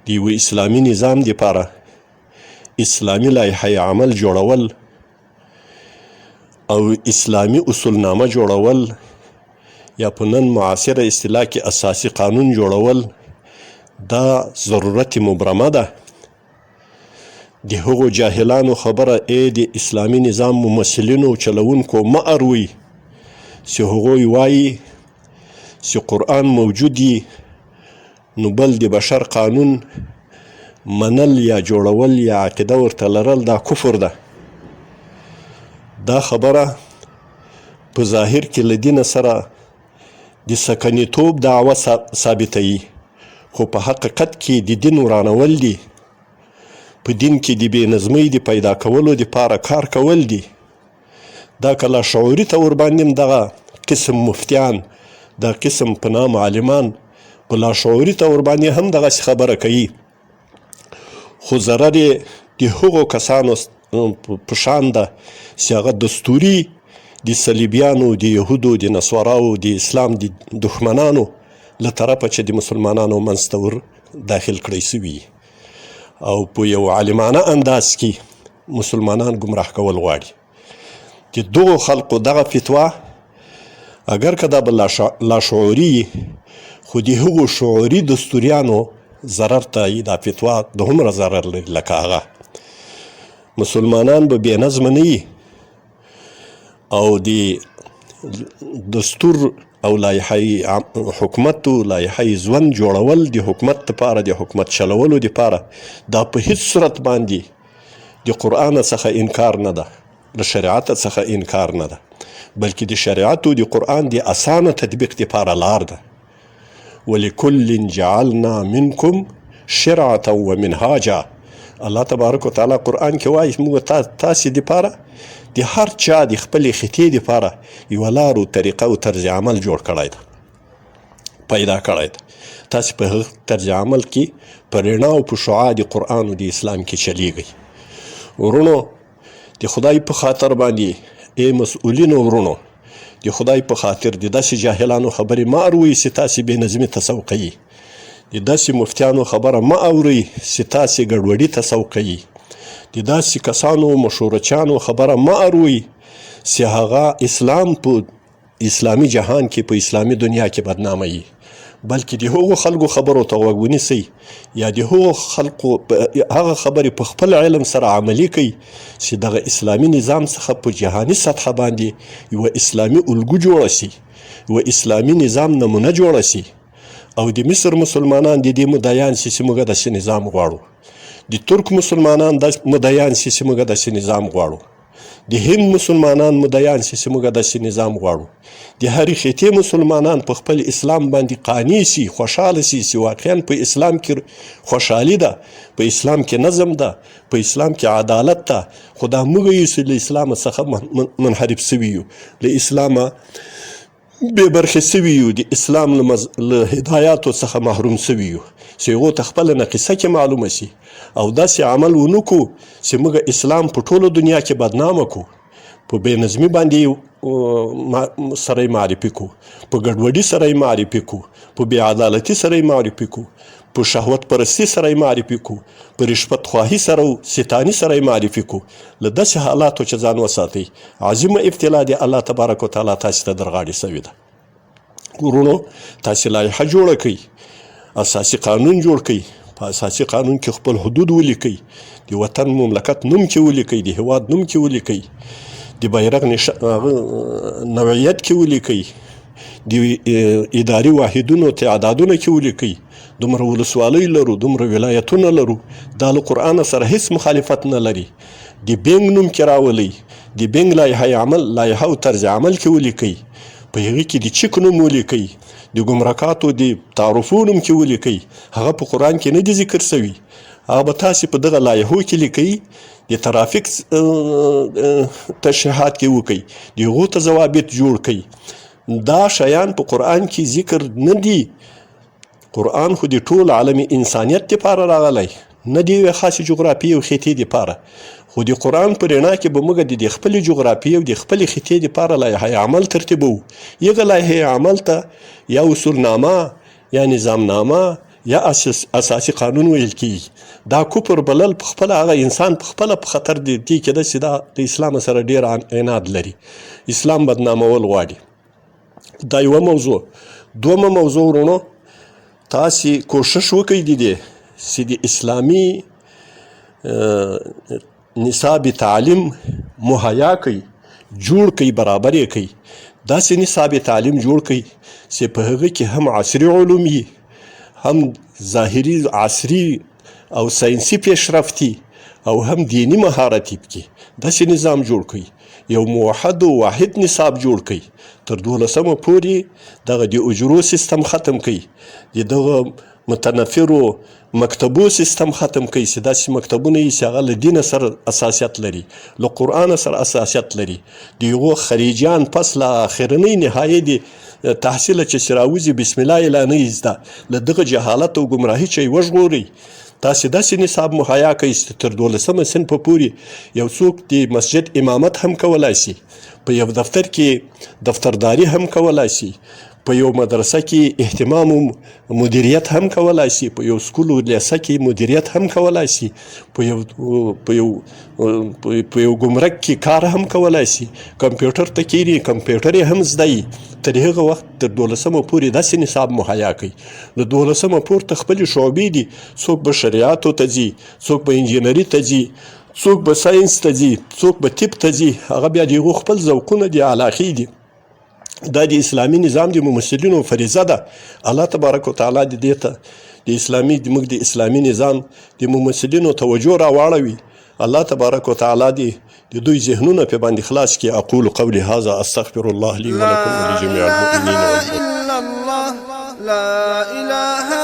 د یوه اسلامي نظام دپاره اسلامي لایحه عمل جوړول او اسلامي اصولنامه جوړول یا په نن معاصره اصطلاح کې اساسي قانون جوړول دا ضرورت مبرمه ده. د هغو جاهلانو خبره ای د اسلامي نظام ممثلینو او چلوونکو مه اروئ چې هغوی وایي چې قرآن موجود یي نو بل د بشر قانون منل یا جوړول یا عقیده ورته لرل دا کفر ده. دا خبره په ظاهر کې له دینه سره د سکنیتوب دعوه ثابتوي، خو په حقیقت کې د دین ورانول دي، په دین کې د بې نظمۍ د پیدا کولو دپاره کار کول دي. دا که لاشعوري طور باندې هم دغه قسم مفتیان، دا قسم په نام عالمان په لاشعوري طور باندې هم دغسې خبره کوي، خو ضرر یې د هغو کسانو په شان ده چې هغه دستوري د صلیبیانو، د یهودو، د نصاراو، د اسلام د دښمنانو له طرفه چې د مسلمانانو منځ ته ور داخل کړی شوي او په یو عالمانه انداز کې مسلمانان ګمراه کول غواړي. د دغو خلقو دغه فتوا اګر که دا به لاشعوري خو د هغو شعوري دستوریانو ضرر ته دا فتوا دومره ضرر لري لکه هغه مسلمانان به بې نظمه نه وي او د دستور او لایحه حکومت او لایحه ژوند جوړول د حکومت لپاره د حکومت چلولو لپاره دا په هیڅ صورت باندې د قرآن څخه انکار نه ده، له شریعت څخه انکار نه ده، بلکې د شریعت او د قرآن د اسانه تطبیق لپاره لار ده. ولکل جعلنا منکم شرعة ومنهاجا. الله تبارک وتعالی قرآن کې وایي موږ تاسې دپاره د هر چا د خپلې خطې دپاره یوه لار او طریقه او طرز عمل جوړ کړی ده، پیدا کړی ده. تاسې په هغه طرز عمل کې په رڼا او په شعاع د قرآن او د اسلام کې چلیږئ. وروڼو د خدای په خاطر باندې ای مسؤلینو وروڼو د خدای په خاطر د داسې جاهلانو خبرې مه اروئ چې تاسې بې نظمي ته سوقوي، د داسې مفتیانو خبره مه اورئ چې تاسې ګډوډي ته سوقوي، د داسې کسانو مشورچانو خبره مه اروئ چې هغه اسلام په اسلامي جهان کې په اسلامي دنیا کې بدناموي، بلکې د هغو خلکو خبرو ته غوږ ونیسئ یا د هغو خلکو هغه خبرې په خپل علم سره عملي کړئ چې دغه اسلامي نظام څخه په جهاني سطحه باندې یوه اسلامي الګو جوړه شي، یوه اسلامي نظام نمونه جوړه شي او د مصر مسلمانان د دې مدعیان شي چې موږ داسې نظام غواړو، د ترک مسلمانان د مدعیان شي چې موږ داسې نظام غواړو، د هند مسلمانان مدعیان شي چې موږ داسې نظام غواړو، د هرې خطې مسلمانان په خپل اسلام باندې قانع شي، خوشحاله شي چې واقعا په اسلام کې خوشحالي ده، په اسلام کې نظم ده، په اسلام کې عدالت ده. خو دا موږ یو چې له اسلامه څخه منحرف شوي یو، له اسلامه بې برخې سوي یو، د اسلام له هدایاتو څخه محروم سوي یو، چې هغو ته خپله نقیصه کې معلومه سي او داسې عمل ونه کړو چې موږ اسلام په ټوله دنیا کې بدنامه کړو، په بې نظمي باندې سره یې معرفي کړو، په ګډوډي سره یې معرفي کړو، په بې عدالتي سره یې معرفي کړو، په شهوت پرستي سره یې معرفي کړو، په رشوت خواهي سره او ستاني سره یې معرفي کړو. له داسې حالاتو چې ځان وساتئ. عظیمه ابتلا دې الله تبارک وتعالی تاسې ته درغاړې شوې ده. وروڼو تاسې لایحه جوړه کړئ، اساسي قانون جوړ کړئ، په اساسي قانون کې خپل حدود ولیکئ، د وطن مملکت نوم کې ولیکئ، د هیواد نوم کې ولیکئ، د بیرغ نوعیت کې ولیکئ، د اداري واحدونو تعدادونه کې ولیکئ، دومره ولسوالۍ لرو، دومره ولایتونه لرو، دا له قرآن سره هیڅ مخالفت نه لري. د بینک نوم کې راولئ، د بینک لایحه عمل، لایحه او طرز عمل کې ولیکئ، په هغې کې د چک نوم ولیکئ، د ګمرکاتو د تعرفو نوم کې ولیکئ، هغه په قرآن کې نه دي ذکر شوي، هغه به تاسې په دغه لایحو کې لیکئ، د ترافیک تشریحات کې وکئ، د هغو ته ضوابط جوړ کړئ. دا شیان په قرآن کې ذکر نه دي. قرآن خو د ټول عالم انسانیت لپاره راغلی، نه د یوې خاصې جغرافیې او خطې لپاره. خو د قرآن په رڼا کې به موږ د دې خپلې جغرافیې او د خپلې خطې لپاره لایحه عمل ترتیبوو. یغه لایحه عمل ته یا اصولنامه یا نظامنامه یا اساسي قانون ویل کیږي. دا کفر بلل په خپله هغه انسان په خپله په خطر دی دې کې ده چې دا د اسلام سره ډیر عناد لري، اسلام بدنامول غواړي. دا یوه موضوع. دومه موضوع ورونو، تاسې کوشش وکړئ د دې چې د اسلامي نصاب تعلیم مهیا کړئ، جوړ کړئ، برابر یې کړئ. داسې نصاب تعلیم جوړ کړئ چې په هغه کې هم عصري علوم وي، هم ظاهري عصري او ساینسي پیشرفت او هم دیني مهارت پکې. داسې نظام جوړ کړئ، یو موحد او واحد نصاب جوړ کړئ. تر دولسمه پورې دغه د اجرو سیستم ختم کړئ، د دغه متنفرو مکتبو سیستم ختم کړئ چې داسې مکتبونه یي چې هغه له دینه سره اساسیت لري، له قرآن سره اساسیت لري. د هغو خریجان پس له آخرنۍ نهایي د تحصیله چې راوځي بسم الله یې لا نه یي زده، له دغه جهالت او ګمراهي چې یې وژغورئ. تاسې داسې نصاب مهیا کړئ چې تر دولسمه صنفه پورې یو څوک د مسجد امامت هم کولای شي، په یو دفتر کې دفترداري هم کولای شي، په یو مدرسه کې اهتمام او مدیریت هم کولای شي، په یو سکول او لیسه کې مدیریت هم کولای شي، په یو په یو په یو ګمرک کې کار هم کولای شي، کمپیوټر ته کینی کمپیوټر یې هم زده وي. تر هغه وخت تر دولسمه پورې داسې نصاب مهیا کړئ. له دولسمه پورته خپلې شعبې دي، څوک به شریعاتو ته ځي، څوک به انجینري ته ځي، څوک به ساینس ته ځي، څوک به طب ته ځي، هغه بیا د هغو خپل ذوقونه دي، علاقې دي. دا د اسلامي نظام د ممثلینو فریضه ده. الله تبارک وتعالی دې دې ته د اسلامي موږ د اسلامي نظام د ممثلینو توجه راواړوي. الله تبارک وتعالی دې د دوی ذهنونه په باندې خلاص کړي. اقول قولي هذا استغفر الله لي ولكم ولجميع المؤمنين والمؤمنات. لا إله